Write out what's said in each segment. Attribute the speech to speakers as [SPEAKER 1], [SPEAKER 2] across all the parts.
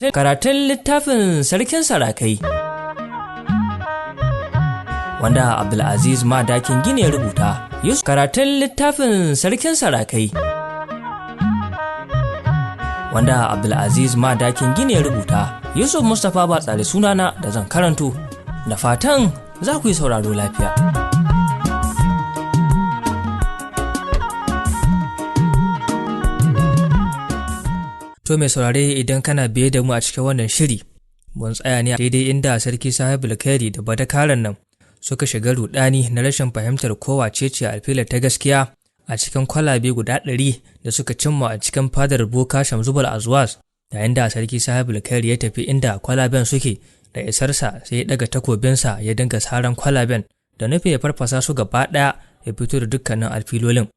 [SPEAKER 1] Karatun littafin Sarkin Sarakai, wanda Abdulaziz Madakin Gini ya rubuta. Yusuf karatun littafin Sarkin Sarakai, wanda Abdulaziz Madakin Gini ya rubuta. Yusuf Mustapha Batsari sunana da zan karanto, da fatan za ku yi sauraro lafiya. To mai saurare, idan kana biye da mu a cikin wannan shiri, mun tsaya ne daidai inda Sarki Sahibul Kairi da Badakaran nan suka shiga rudani na rashin fahimtar kowa ce ce alfila ta gaskiya a cikin kwalabe guda 100 da suka cimma a cikin fadar Boka Shamzubal Azwas. Yayin da Sarki Sahibul Kairi ya tafi inda kwalaben suke, da isarsa sai ya daga takobinsa ya dinga saran kwalaben da nufi ya farfasa su gaba ɗaya ya fito da dukkanin alfilolin.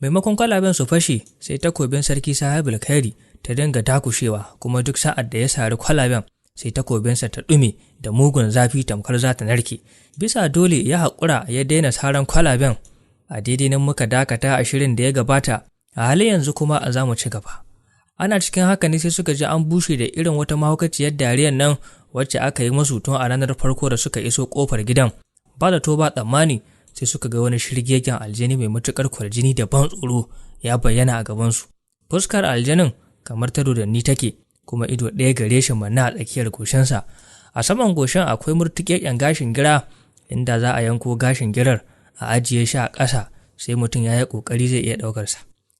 [SPEAKER 1] Maimakon kwalaben su fashe, sai takobin Sarki Sahibul Kairi ta dinga dakushewa, kuma duk sa'ad da ya sari kwalaben sai takobinsa ta ɗume da mugun zafi tamkar za ta narke. Bisa dole ya haƙura ya daina saran kwalaben. A daidai nan muka dakata a shirin da ya gabata, a halin yanzu kuma za mu ci gaba. Ana cikin haka ne sai suka ji an bushe da irin wata mahaukaciyar dariyar nan wacce aka yi musu tun a ranar farko da suka iso kofar gidan. Ba da to ba tsammani sai suka ga wani shirgegen aljani mai matuƙar kwarjini da ban tsoro ya bayyana a gabansu. Fuskar aljanin kamar ta dodanni take, kuma ido ɗaya gare shi manna a tsakiyar goshinsa. A saman goshin akwai murtuƙeƙen gashin gira, inda za a yanko gashin girar a ajiye shi a ƙasa sai mutum ya yi ƙoƙari zai iya ɗaukarsa.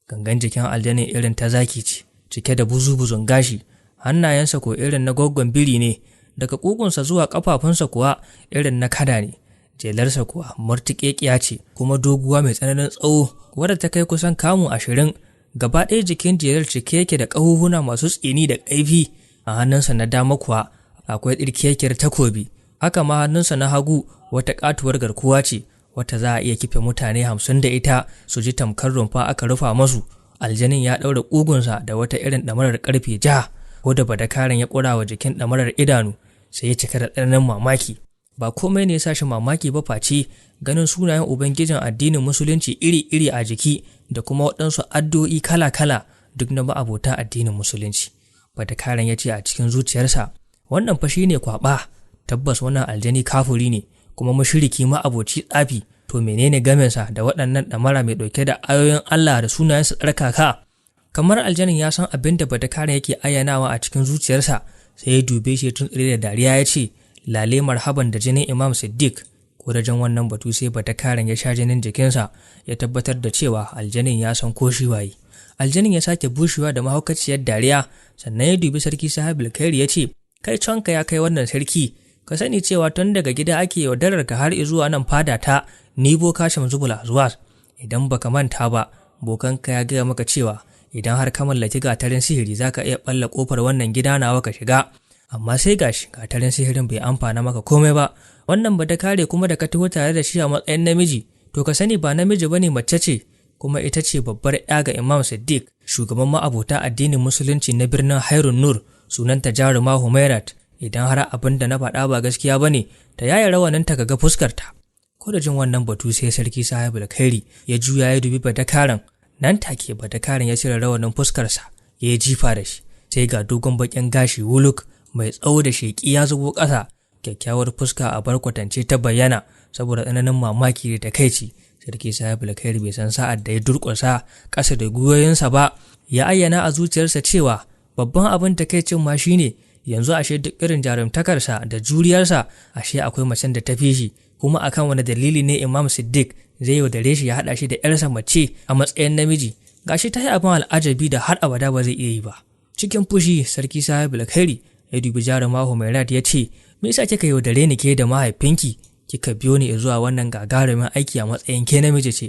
[SPEAKER 1] Gangan jikin aljanin irin ta zaki ce, cike da buzu-buzun gashi, hannayensa ko irin na gwaggon biri ne, daga ƙugunsa zuwa ƙafafunsa kuwa irin na kada ne. Jelarsa kuwa murtuƙeƙiya ce, kuma doguwa mai tsananin tsawo wadda ta kai kusan kamu 20. Gaba ɗaya jikin jelar cike yake da ƙahuhuna masu tsini da ƙaifi. A hannunsa na dama kuwa akwai ɗirkekiyar takobi, haka ma hannunsa na hagu wata ƙatuwar garkuwa ce wata za a iya kife mutane 50 da ita su ji tamkar rumfa aka rufa masu. Aljanin ya ɗaura ƙugunsa da wata irin ɗamarar ƙarfe ja, ko da Badakaren ya ƙura wa jikin ɗamarar idanu sai ya cika da tsananin mamaki. Ba komai ne ya sa shi mamaki ba face ganin sunayen Ubangijin addinin Musulunci iri-iri a jiki da kuma waɗansu addu'o'i kala-kala duk na ma'abota addinin Musulunci. Badakaren ya ce a cikin zuciyarsa, wannan fa shine kwaɓa, tabbas wannan aljani kafuri ne kuma mushriki ma'aboci tsafi, to menene gaminsa da waɗannan ɗamara mai ɗauke da ayoyin Allah da sunayensa tsarkaka? Kamar aljanin ya san abin da Badakaren yake ayyanawa a cikin zuciyarsa, sai ya dube shi tun tsire da dariya ya ce, lale marhaban da jinin Imam Siddiq. Ko da jan wannan batu sai Badakaren ya sha jinin jikinsa, ya tabbatar da cewa aljanin ya san ko shi waye. Aljanin ya sake bushewa da mahaukaciyar dariya, sannan ya dubi Sarki Sahibul Kairi ya ce, kai canka ya kai wannan sarki, ka sani cewa tun daga gida ake yaudarar ka har zuwa nan fada ta ni Boka Shamzubul Azwas. Idan baka manta ba, bokanka ya gaya maka cewa idan har ka mallaki gatarin sihiri zaka iya balla kofar wannan gida nawa ka shiga. Amma sai gashi gatarin sihirin bai amfana maka komai ba. Wannan Badakare kuma da ka taho tare da shi a matsayin namiji, to ka sani ba namiji bane, mace ce, kuma ita ce babbar ya ga Imam Siddiq, shugaban ma'abota addinin Musulunci na birnin Hairun Nur, sunanta Jaruma Humairat. Idan har abin da na faɗa ba gaskiya bane, ta yaya rawanin ta ga fuskarta. Ko da jin wannan batu sai Sarki Sahibul Kairi ya juya ya dubi Badakaren. Nan take Badakaren ya cire rawanin fuskarsa ya yi jifa da shi, sai ga dogon baƙin gashi wuluk mai tsawo da sheƙi ya zubo ƙasa. Kyakkyawar fuska a barkwatance ta bayyana. Saboda tsananin mamaki da takaici, Sarki Sahibul Kairi bai san sa'ad da ya durƙusa ƙasa da gwiwoyinsa ba. Ya ayyana a zuciyarsa cewa babban abin takaicin ma shine yanzu ashe duk irin jarumtakarsa da juriyarsa ashe akwai macen da ta fi shi, kuma akan wani dalili ne Imam Siddiq zai yaudare shi ya haɗa shi da ‘yarsa mace a matsayin namiji? Gashi ta yi abin al'ajabi da har abada ba zai iya yi ba. Cikin fushi Sarki Sahibul Kairi ya dubi Jaruma Humairat ya ce, me yasa kika yaudare ni ke da mahaifinki kika biyo ni zuwa wannan gagarumin aiki a matsayin ke namiji ce?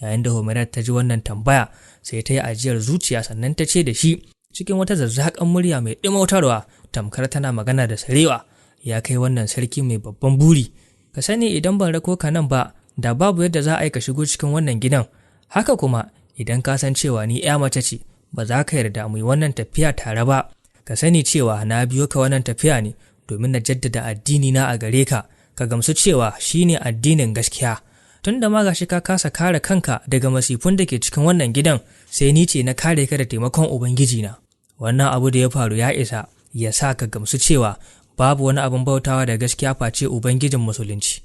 [SPEAKER 1] Yayin da Humairat ta ji wannan tambaya sai ta yi ajiyar zuciya, sannan ta ce da shi cikin wata zazzakan murya mai ɗimautarwa tamkar tana magana da sarewa, ya kai wannan sarki mai babban buri, ka sani idan ban rako ka nan ba da babu yadda za a yi ka shigo cikin wannan gidan. Haka kuma idan ka san cewa ni ‘ya mace ce, ba za ka yarda mu yi wannan tafiya tare ba. Ka sani cewa na biyo ka wannan tafiya ne domin na jaddada addini na a gare ka, ka gamsu cewa shine addinin gaskiya. Tun da ma gashi ka kasa kare kanka daga masifun da ke cikin wannan gidan, sai ni ce na kare ka da taimakon Ubangiji na. Wannan abu da ya faru ya isa ya sa ka gamsu cewa babu wani abin bautawa da gaskiya face Ubangijin Musulunci.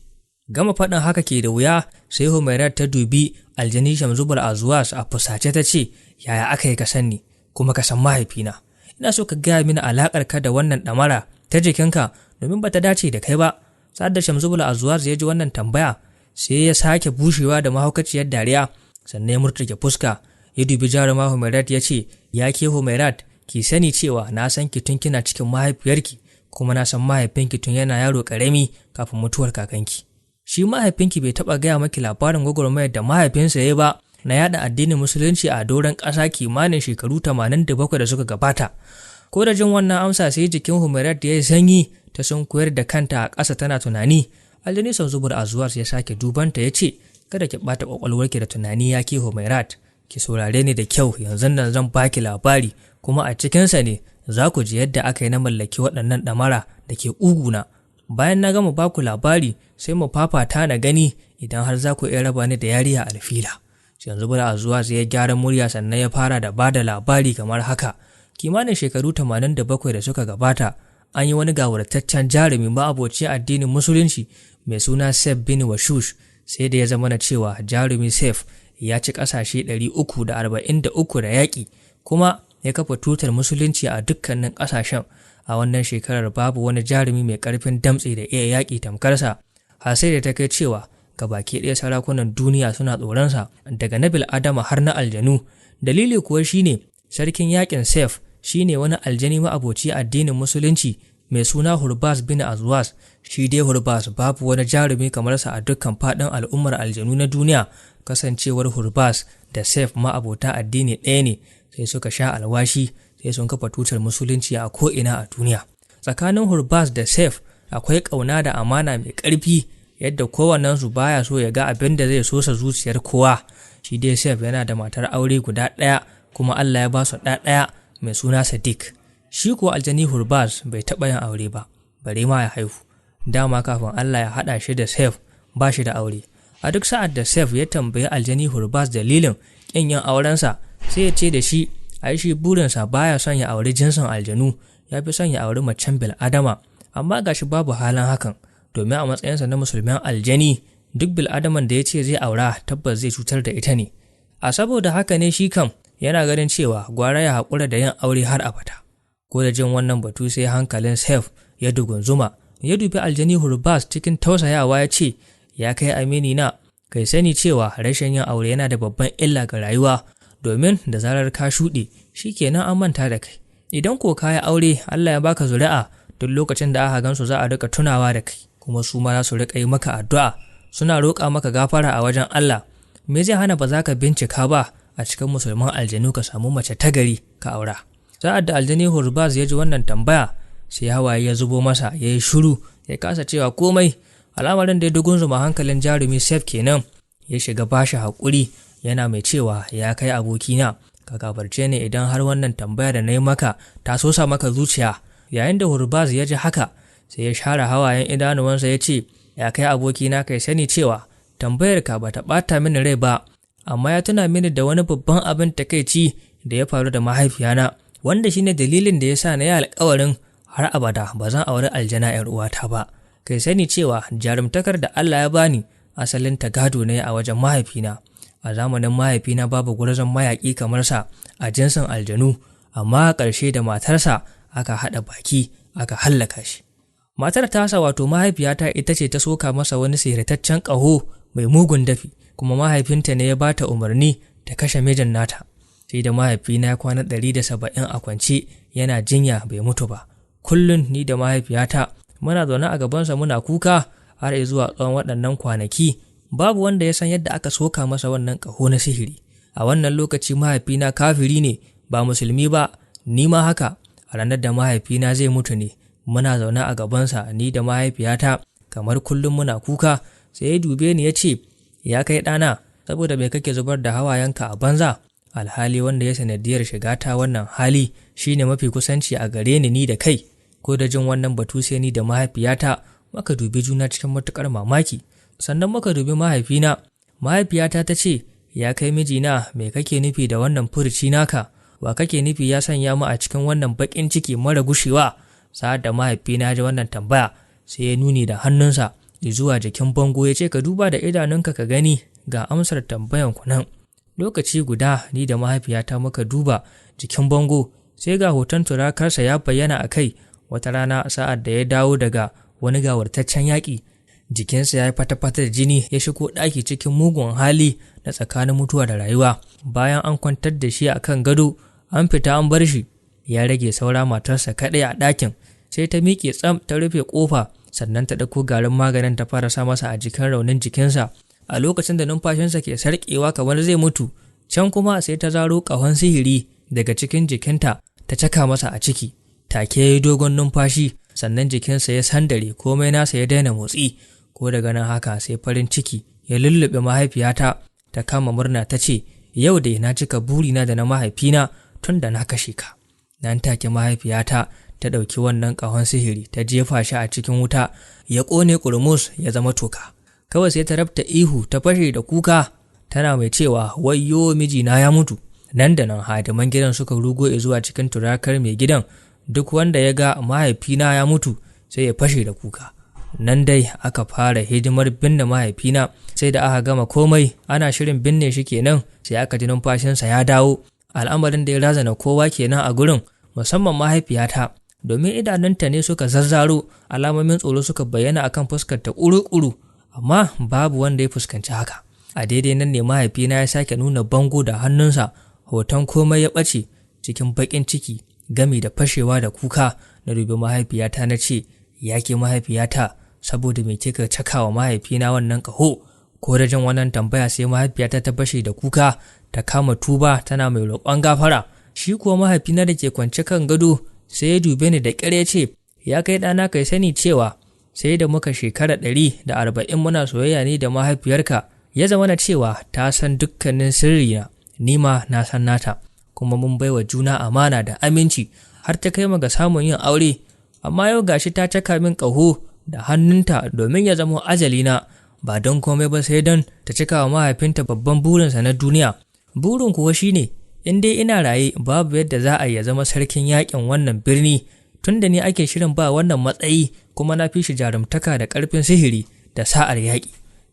[SPEAKER 1] Gama faɗin haka ke da wuya sai Humairat ta dubi aljani Shamzubul Azwas a fusace ta ce, yaya aka yi ka san ni kuma ka san mahaifina? Ina so ka gaya mini alaƙar ka da wannan ɗamara ta jikinka domin bata dace da kai ba. Sa'ad da Shamzubul Azwas ya ji wannan tambaya sai ya sake bushewa da mahaukaciyar dariya, sannan ya murtuke fuska ya dubi jaruma Humairat ya ce, ya ke Humairat, ki sani cewa na san ki tun kina cikin mahaifiyarki, kuma na san mahaifinki tun yana yaro ƙarami kafin mutuwar kakanki. Shi mahaifinki bai taɓa gaya maki labarin gwagwarmayar da mahaifinsa ya ba na yaɗa addinin Musulunci a doron ƙasa kimanin shekaru 87 da suka gabata. Ko da jin wannan amsa sai jikin Humairat ya yi sanyi, ta sunkuyar da kanta a ƙasa tana tunani. Aljani Shamzubul Azwas ya sake dubanta ya ce, kada ki ɓata ƙwaƙwalwarki da tunani ya ke Humairat, ki saurare ni da kyau, yanzu nan zan baki labari, kuma a cikinsa ne za ku ji yadda aka yi na mallaki waɗannan ɗamara da ke ƙuguna. Bayan na gama baku labari sai mu fafata na gani idan har za ku iya raba ni da yariya Alfila. Shamzubul Azwas ya gyara murya sannan ya fara da bada labari kamar haka. Kimanin shekaru 87 da suka gabata an yi wani gawurtaccen jarumi ma'aboci addinin Musulunci mai suna Saif bin Washush. Sai da ya zama na cewa jarumi Saif ya ci ƙasashe 343 da yaƙi, kuma ya kafa tutar Musulunci a dukkanin ƙasashen. A wannan shekarar babu wani jarumi mai ƙarfin damtse da iya yaƙi tamkarsa, har sai da ta kai cewa gabaki ɗaya sarakunan duniya suna tsoronsa, daga na bil'adama har na aljanu. Dalili kuwa shine sarkin yaƙin Saif shine wani aljani ma'aboci addinin Musulunci mai suna Hurbas bin Azwas. Shi dai Hurbas babu wani jarumi kamar sa a dukkan faɗin al'ummar aljanu na duniya. Kasancewar Hurbas da Saif ma'abota addini ɗaya ne, sai suka sha alwashi sai sun kafa tutar Musulunci a ko'ina a duniya. Tsakanin Hurbas da Saif akwai ƙauna da amana mai ƙarfi, yadda kowannensu baya so ya ga abin da zai sosa zuciyar kowa. Shi dai Saif yana da matar aure guda ɗaya, kuma Allah ya ba su ɗa ɗaya mai suna Sadiq. Shi kuwa aljani Hurbas bai taɓa yin aure ba, bare ma ya haihu. Dama kafin Allah ya haɗa shi da Saif ba shi da aure. A duk sa'ad da Saif ya tambayi aljani Hurbas dalilin ƙin yin aurensa, sai ya ce da shi, ai shi burinsa baya son ya auri jinsin aljanu, ya fi son ya auri macen bil'adama. Amma gashi babu halin hakan, domin a matsayinsa na musulmin aljani, duk bil'adaman da ya ce zai aura tabbas zai cutar da ita ne. A saboda haka ne shi kam yana ganin cewa gwara ya haƙura da yin aure har abada. Ko da jin wannan batu sai hankalin Saif ya dugunzuma, ya dubi aljani Hurbas cikin tausayawa ya ce, ya kai amini na, kai sani cewa rashin yin aure yana da babban illa ga rayuwa, domin da zarar ka shuɗe shikenan an manta da kai. Idan ko ka yi aure Allah ya baka zuri'a, duk lokacin da aka gansu za a rika tunawa da kai, kuma su ma za su rika yi maka addu'a, suna roƙa maka gafara a wajen Allah. Me zai hana ba za ka bincika ba a cikin musulman aljanu ka samu mace ta gari ka aura? Sa'ad da aljani Hurbaz ya ji wannan tambaya sai hawaye ya zubo masa, ya yi shiru, ya kasa cewa komai. Al'amarin da ya dugunzuma hankalin jarumi Saif kenan, ya shiga bashi haƙuri yana mai cewa, ya kai abokina, ka gafarce ni idan har wannan tambaya da na yi maka ta sosa maka zuciya. Yayin da Hurbaz ya ji haka sai ya share hawayen idanuwansa ya ce, ya kai abokina, kai sani cewa tambayar ka bata ɓata mini rai ba, amma ya tuna mini da wani babban abin takaici da ya faru da mahaifiyana, wanda shine dalilin da ya sa na yi alƙawarin har abada ba zan auri aljana 'yar uwata ba. Kai sani cewa jarumtakar da Allah ya bani asalin ta gado ne a wajen mahaifina. A zamanin mahaifina babu gwarzon mayaƙi kamar sa a jinsin aljanu, amma a ƙarshe da matarsa aka haɗa baki aka hallaka shi. Matar tasa wato mahaifiyata ita ce ta soka masa wani sihirtaccen ƙaho mai mugun dafi, kuma mahaifinta ne ya bata umarni ta kashe mijin nata. Sai da mahaifina ya kwana 170 a kwance yana jinya bai mutu ba. Kullum ni da mahaifiyata muna zaune a gabansa muna kuka har zuwa tsawon waɗannan kwanaki. Babu wanda ya san yadda aka soka masa wannan ƙaho na sihiri. A wannan lokaci mahaifina kafiri ne ba musulmi ba, ni ma haka. A ranar da mahaifina zai mutu ne muna zaune a gabansa ni da mahaifiyata kamar kullum muna kuka. Sai ya dube ni ya ce, ya kai ɗana, saboda me kake zubar da hawayenka a banza? Alhali wanda ya sanadiyar shiga ta wannan hali shine mafi kusanci a gare ni ni da kai. Ko da jin wannan batu sai ni da mahaifiyata muka dubi juna cikin matukar mamaki. Sannan muka dubi mahaifina. Mahaifiyata ta ce, ya kai mijina, me kake nufi da wannan furuci naka? Wa kake nufi ya sanya mu a cikin wannan baƙin ciki mara gushewa? Sa'ad da mahaifina ya ji wannan tambaya, sai ya nuni da hannunsa zuwa jikin bango ya ce, ka duba da idanunka ka gani, ga amsar tambayan ku nan. Lokaci guda ni da mahaifiyata muka duba jikin bango, sai ga hoton turakarsa ya bayyana a kai. Wata rana sa'ad da ya dawo daga wani gawartaccen yaƙi, jikinsa ya yi fata-fata da jini, ya shigo ɗaki cikin mugun hali na tsakanin mutuwa da rayuwa. Bayan an kwantar da shi a kan gado, an fita an bar shi, ya rage saura matarsa kaɗai a ɗakin. Sai ta miƙe tsam ta rufe ƙofa, sannan ta ɗauko garin maganin ta fara sa masa a jikin raunin jikinsa a lokacin da numfashinsa ke sarƙewa kamar zai mutu. Can kuma sai ta zaro ƙahon sihiri daga cikin jikinta ta caka masa a ciki. Take ya yi dogon numfashi, sannan jikinsa ya sandare, komai nasa ya daina motsi. Ko daga nan haka sai farin ciki ya lullube mahaifiyata, ta kama murna ta ce, yau dai na cika burina da na mahaifina tun da na kashe ka. Nan take mahaifiyata ta ɗauki wannan ƙahon sihiri ta jefa shi a cikin wuta, ya ƙone ƙurmus ya zama toka. Kawai sai ta rabta ihu ta fashe da kuka, tana mai cewa, wayyo mijina ya mutu. Nan da nan hadiman gidan suka rugo zuwa cikin turakar mai gidan. Duk wanda ya ga mahaifina ya mutu sai ya fashe da kuka. Nan dai aka fara hidimar binne mahaifina. Sai da aka gama komai ana shirin binne shi kenan, sai aka ji numfashinsa ya dawo. Al'amarin da ya razana kowa kenan a gurin, musamman mahaifiyata, domin idanunta ne suka zazzaro, alamomin tsoro suka bayyana akan fuskar ta ƙuru-ƙuru, amma babu wanda ya fuskanci haka. A daidai nan ne mahaifina ya sake nuna bango da hannunsa, hoton komai ya ɓace. Cikin baƙin ciki gami da fashewa da kuka, na dubi mahaifiyata na ce, ya ke mahaifiyata, saboda me kika cakawa mahaifina wannan ƙaho? Ko da jin wannan tambaya sai mahaifiyata ta fashe da kuka, ta kama tuba tana mai roƙon gafara. Shi kuwa mahaifina da ke kwance kan gado sai ya dube ni da ƙyar ya ce, ya kai ɗana, kai sani cewa sai da muka shekara 140 muna soyayya ne da mahaifiyarka, ya zama na cewa ta san dukkanin sirrina, ni ma na san nata, kuma mun baiwa juna amana da aminci har ta kai mu ga samun yin aure. Amma yau gashi ta caka min ƙaho da hannunta domin ya zamo ajalina, ba don komai ba sai don ta cika wa mahaifinta babban burinsa na duniya. Burin kuwa shine in dai ina raye babu yadda za a ya zama sarkin yakin wannan birni, tunda ni ake shirin ba wannan matsayi, kuma na fi shi jarumtaka da ƙarfin sihiri da sa'ar yaƙi.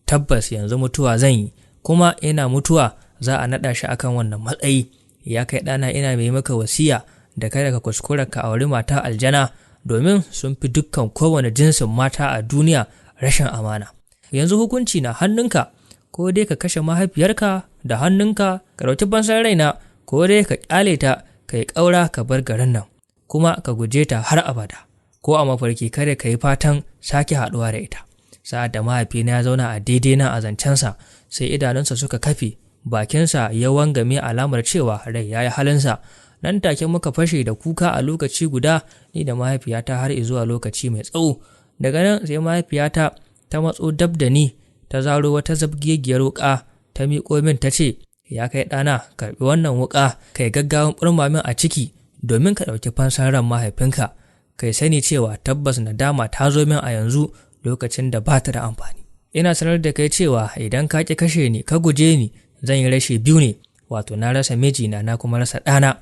[SPEAKER 1] Tabbas yanzu mutuwa zan yi, kuma ina mutuwa za a naɗa shi akan wannan matsayi. Ya kai ɗana, ina mai maka wasiya da kada ka kuskura ka auri mata aljana, domin sun fi dukkan kowane jinsin mata a duniya rashin amana. Yanzu hukunci na hannunka, ko dai ka kashe mahaifiyarka da hannunka ka ɗauki fansar raina, ko dai ka ƙyale ta ka yi ƙaura ka bar garin nan, kuma ka guje ta har abada, ko a mafarki kada ka yi fatan sake haɗuwa da ita. Sa'ad da mahaifina ya zauna a daidai nan a zancensa, sai idanunsa suka kafe, bakinsa ya wangame alamar cewa rai ya yi halinsa. Nan take muka fashe da kuka a lokaci guda, ni da mahaifiyata, har zuwa lokaci mai tsawo. Daga nan sai mahaifiyata ta matso dab da ni, ta zaro wata zabgegiyar wuƙa ta miƙo min ta ce, ya kai ɗana, karɓi wannan wuƙa, kai gaggawan ɓurma min a ciki domin ka ɗauki fansar ran mahaifinka. Kai sani cewa tabbas nadama ta zo min a yanzu lokacin da ba ta da amfani. Ina sanar da kai cewa idan ka ƙi kashe ni ka guje ni, zan yi rashi biyu ne, wato na rasa mijina na kuma rasa ɗana.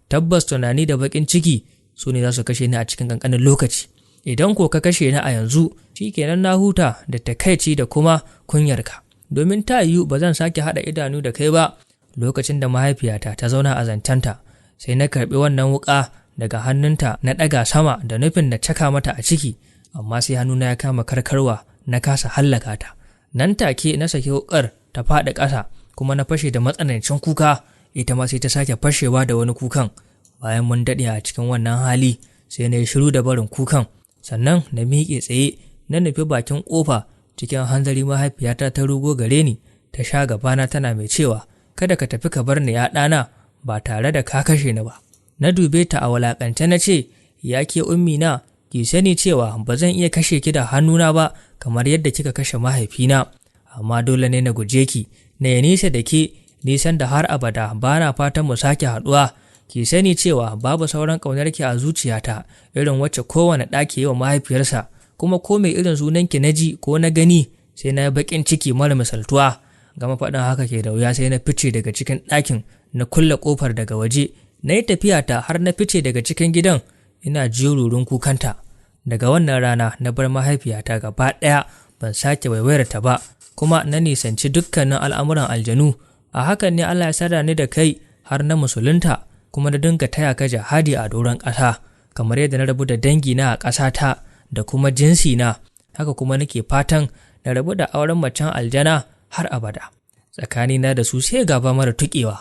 [SPEAKER 1] Tabbas tunani da baƙin ciki su ne za su kashe ni a cikin ƙanƙanin lokaci. Idan ko ka kashe ni a yanzu, shikenan na huta da takaici da kuma kunyarka, domin ta yiwu ba zan sake haɗa idanu da kai ba. Lokacin da mahaifiyata ta zauna a zancenta, sai na karɓi wannan wuƙa daga hannunta na ɗaga sama da nufin na caka mata a ciki, amma sai hannuna ya kama karkarwa, na kasa hallaka ta. Nan take na saki wuƙar ta faɗi ƙasa, kuma na fashe da matsanancin kuka. Ita ma sai ta sake fashewa da wani kukan. Bayan mun daɗe a cikin wannan hali, sai na yi shiru da barin kukan, sannan na miƙe tsaye na nufi bakin ƙofa. Cikin hanzari mahaifiyata ta rugo gare ni, ta sha gabana tana mai cewa, kada ka tafi ka bar ni ya ɗana ba tare da ka kashe ni ba. Na dube ta a walaƙance na ce, ya ke ummi na, ki sani cewa ba zan iya kashe ki da hannuna ba kamar yadda kika kashe mahaifina, amma dole ne na guje ki, na yi nisa da ke, nisan da har abada ba na fatan mu sake haɗuwa. Ki sani cewa babu sauran ƙaunarki a zuciyata irin wacce kowane ɗaki yi wa mahaifiyarsa, kuma ko mai irin sunanki na ji ko na gani sai na yi baƙin ciki mara misaltuwa. Gama faɗin haka ke da wuya sai na fice daga cikin ɗakin, na kulle ƙofar daga waje, Na yi tafiyata har na fice daga cikin gidan ina jiyo rurin kukanta. Daga wannan rana na bar mahaifiyata gaba ɗaya, ban sake waiwayar ta ba, kuma na nisanci dukkanin al'amuran aljanu. A hakan ne Allah ya sada ni da kai har na musulunta, kuma na dinga taya ka jihadi a doron ƙasa, kamar yadda na rabu da dangina a ƙasata da kuma jinsina, haka kuma nake fatan na rabu da auren macen aljana har abada. Tsakanina da su sai gaba mara tuƙewa.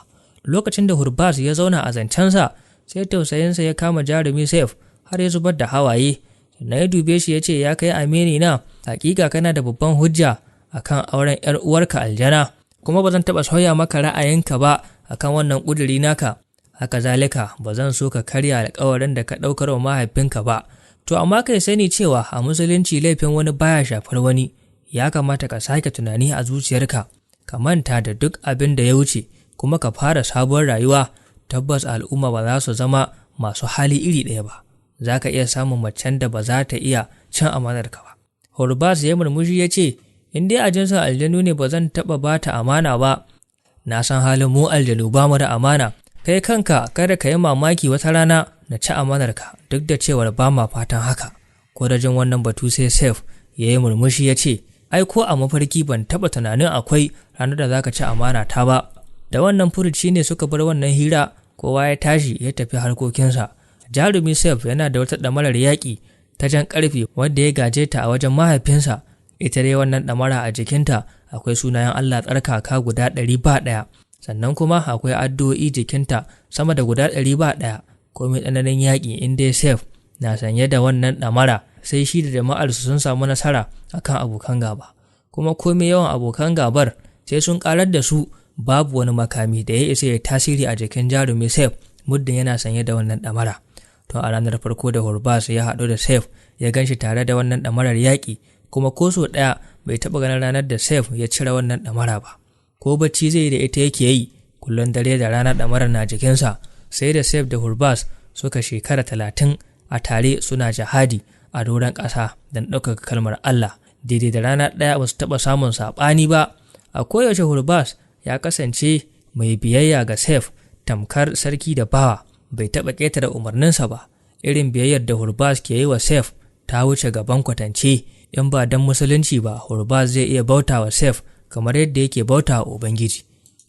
[SPEAKER 1] Lokacin da Hurbaz ya zauna a zancensa, sai tausayinsa ya kama Jarumi Saif har ya zubar da hawaye. Sannan ya dube shi ya ce, ya kai amini na, hakika kana da babban hujja akan auren yar uwarka aljana, kuma ba zan taɓa sauya maka ra'ayinka ba akan wannan ƙuduri naka. Haka zalika ba zan so ka karya alƙawarin da ka ɗaukar wa mahaifinka ba. To amma kai sani cewa a musulunci laifin wani baya shafar wani. Ya kamata ka sake tunani a zuciyarka, ka manta da duk abin da ya wuce, kuma ka fara sabuwar rayuwa. Tabbas al'umma ba za su zama masu hali iri ɗaya ba. Za ka iya samun macen da ba za ta iya cin amanarka ba. Horbas ya murmushi ya ce, in dai a jinsin aljanu ne ba zan taɓa ba ta amana ba. Na san halin mu aljanu, ba mu da amana. Kai kanka kada ka yi mamaki wata rana na ci amanarka, duk da cewar ba ma fatan haka. Ko da jin wannan batu sai Saif ya yi murmushi ya ce, ai ko a mafarki ban taɓa tunanin akwai ranar da zaka ci amana ta ba. Da wannan furuci ne suka bar wannan hira, kowa ya tashi ya tafi harkokinsa. Jarumi Saif yana da wata ɗamarar yaƙi ta jan ƙarfe wanda ya gaje ta a wajen mahaifinsa. Ita dai wannan ɗamara a jikinta akwai sunayen Allah tsarkaka guda 101, sannan kuma akwai addu'o'i jikinta sama da guda 101. Komai tsananin yaƙi, in dai Saif na sanye da wannan ɗamara, sai shi da jama'arsu sun samu nasara akan abokan gaba. Kuma komai yawan abokan gabar sai sun karar da su. Babu wani makami da ya isa ya tasiri a jikin Jarumi Saif muddin yana sanye da wannan ɗamara. To a ranar farko da Hurbas ya haɗu da Saif, ya gan shi tare da wannan ɗamarar yaƙi, kuma ko sau ɗaya bai taɓa ganin ranar da Saif ya cire wannan ɗamara ba. Ko bacci zai yi da ita yake yi, kullum dare da rana ɗamarar na jikinsa. Sai da Saif da Hurbas suka shekara 30 a tare suna jihadi a doron ƙasa don ɗaukaka kalmar Allah. Daidai da rana ɗaya ba su taɓa samun saɓani ba. A koyaushe Hurbas ya kasance mai biyayya ga Saif tamkar sarki da bawa, bai taɓa ƙetare umarninsa ba. Irin biyayyar da Hurbas ke yi wa Saif ta wuce gaban kwatance. In ba don musulunci ba, Hurbas zai iya bauta wa Saif kamar yadda yake bauta wa Ubangiji.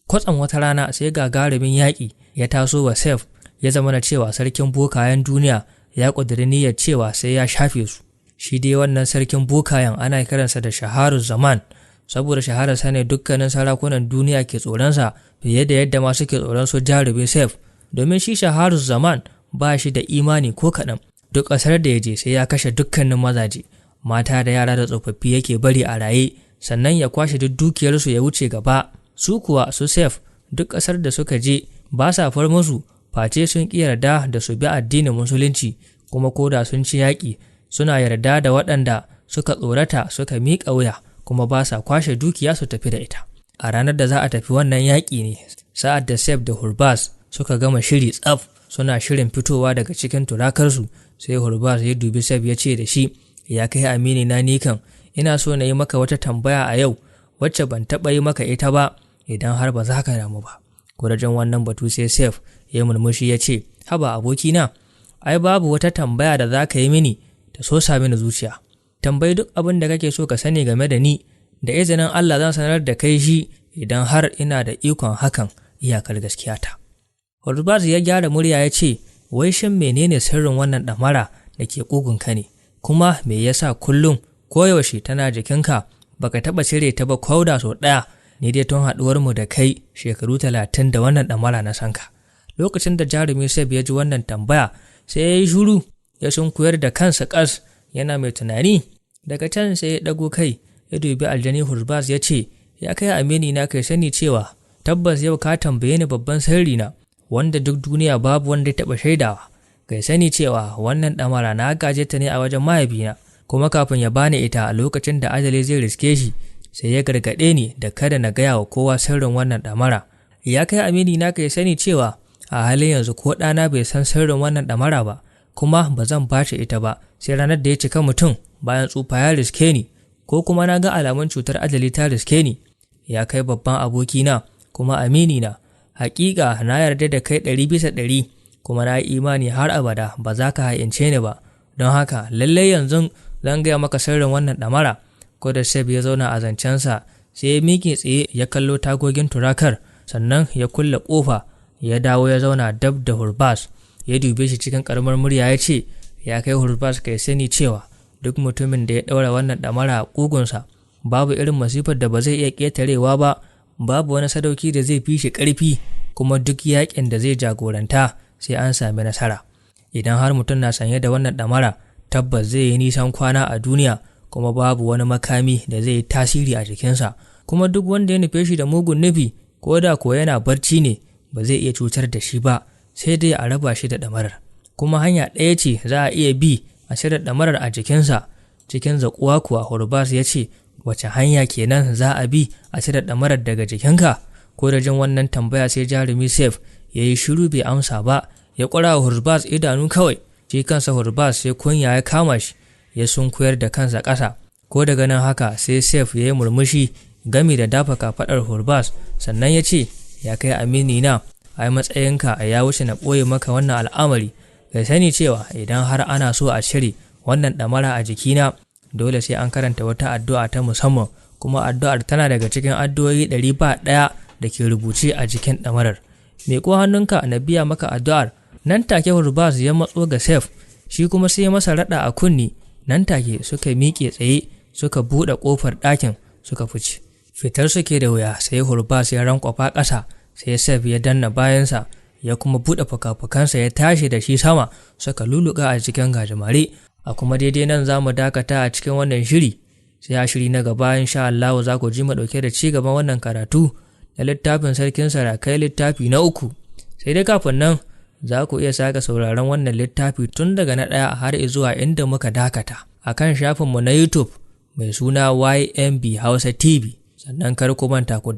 [SPEAKER 1] Kwatsam wata rana sai gagarumin yaƙi ya taso wa Saif, ya zama na cewa sarkin bokayen duniya ya ƙudiri niyyar cewa sai ya shafe su. Shi dai wannan sarkin bokayen ana kiransa da Shaharu Zaman, saboda shahararsa ne dukkanin sarakunan duniya ke tsoronsa fiye da yadda ma suke tsoron su Jarumi Saif, domin shi Shaharu Zaman ba shi da imani ko kaɗan. Duk ƙasar da ya je sai ya kashe dukkanin mazaje, mata da yara da tsofaffi yake bari a raye, sannan ya kwashe duk dukiyarsu ya wuce gaba. Su kuwa su Saif duk ƙasar da suka je ba sa far musu face sun ƙi yarda da su bi addinin musulunci, kuma ko da sun ci yaƙi suna yarda da waɗanda suka tsorata suka miƙa wuya, kuma ba sa kwashe dukiya su tafi da ita. A ranar da za a tafi wannan yaƙi ne, sa'ad da Saif da Hurbas suka gama shiri tsaf, suna shirin fitowa daga cikin turakarsu, sai Hurbas ya dubi Saif ya ce da shi, ya kai amini na, ni kan ina so na yi maka wata tambaya a yau wacce ban taɓa yi maka ita ba, idan har ba za ka damu ba. Kurajen wannan batu sai Saif ya murmushi ya ce, haba abokina, ai babu wata tambaya da za ka yi mini ta sosa mini zuciya. Tambayi duk abin da kake so ka sani game da ni, da izinin Allah zan sanar da kai shi idan har ina da ikon hakan, iyakar gaskiya ta. Hurbaz ya gyara murya ya ce, wai shin menene sirrin wannan ɗamara da ke ƙugunka ne, kuma me yasa kullum koyaushe tana jikinka, baka taɓa cire ta ba ko da sau ɗaya? Ni dai tun haɗuwar mu da kai shekaru 30 da wannan ɗamara na sanka. Lokacin da Jarumi Saif ya ji wannan tambaya sai ya yi shuru, ya sunkuyar da kansa ƙas yana mai tunani. Daga can sai ya ɗago kai ya dubi aljani Hurbaz ya ce, ya kai amini na, kai sani cewa tabbas yau ka tambaye ni babban sirri na wanda duk duniya babu wanda ya taɓa shaidawa. Kai sani cewa wannan ɗamara na gaje ta ne a wajen mahaifina, kuma kafin ya bani ita a lokacin da ajali zai riske shi sai ya gargaɗe ni da kada na gaya wa kowa sirrin wannan ɗamara. Ya kai amini na, kai sani cewa a halin yanzu ko ɗana bai san sirrin wannan ɗamara ba, kuma ba zan bashi ita ba sai ranar da ya cika mutum bayan tsufa ya riske ni, ko kuma na ga alamun cutar ajali ta riske ni. Ya kai babban abokina kuma amini na, hakika na yarda da kai 100%. Kuma na yi imani har abada ba za ka ha'ince ni ba. Don haka lallai yanzu zan gaya maka sirrin wannan ɗamara. Ko da Sef ya zauna a zancensa, sai ya miƙe tsaye ya kallo tagogin turakar, sannan ya kulle ƙofa, ya dawo ya zauna dab da Hurbas, ya dube shi cikin ƙaramar murya ya ce, ya kai Hurbas, kai sani cewa duk mutumin da ya ɗaura wannan ɗamara a ƙugunsa, babu irin masifar da ba zai iya ƙetarewa ba, babu wani sadauki da zai fi shi ƙarfi, kuma duk yaƙin da zai jagoranta sai an sami nasara. Idan har mutum na sanye da wannan ɗamara, tabbas zai yi nisan kwana a duniya, kuma babu wani makami da zai yi tasiri a jikinsa, kuma duk wanda ya nufe shi da mugun nufi, ko da kuwa yana barci ne, ba zai iya cutar da shi ba, sai dai a raba shi da ɗamarar. Kuma hanya ɗaya ce za a iya bi a cire ɗamarar a jikinsa. Cikin zaƙuwa kuwa Hurbas ya ce, wace hanya kenan za a bi a cire ɗamarar daga jikinka? Ko da jin wannan tambaya, sai jarumi Sef ya yi shiru bai amsa ba, ya ƙura wa Hurbas idanu kawai. Shi kansa Hurbas sai kunya ya kama shi, ya sunkuyar da kansa ƙasa. Ko daga nan haka, sai Sef ya yi murmushi gami da dafa kafaɗar Hurbas, sannan ya ce, ya kai amini na, ai matsayinka ya wuce na ɓoye maka wannan al'amari. Kai sani cewa idan har ana so a cire wannan ɗamara a jikina, dole sai an karanta wata addu'a ta musamman, kuma addu'ar tana daga cikin addu'o'i 101 da ke rubuce a jikin ɗamarar. Miƙo hannunka na biya maka addu'ar. Nan take Hurbas ya matso ga Sef, shi kuma sai masa raɗa a kunni. Nan take suka miƙe tsaye, suka buɗe ƙofar ɗakin, suka fice. Fitar suke da wuya, sai Hurbas ya rankwafa ƙasa, sai Sef ya danna bayansa, ya kuma buɗe fuka-fukansa ya tashi da shi sama, suka luluka a cikin gajimare. A kuma daidai nan za mu dakata a cikin wannan shiri, sai a shiri na gaba insha Allah za ku ji mu ɗauke da ci gaban wannan karatu na littafin Sarkin Sarakai, littafi na 3. Sai dai kafin nan, za ku iya sake sauraron wannan littafi tun daga na 1 har zuwa inda muka dakata a kan shafinmu na YouTube mai suna YMB Hausa TV. Sannan kar ku manta ku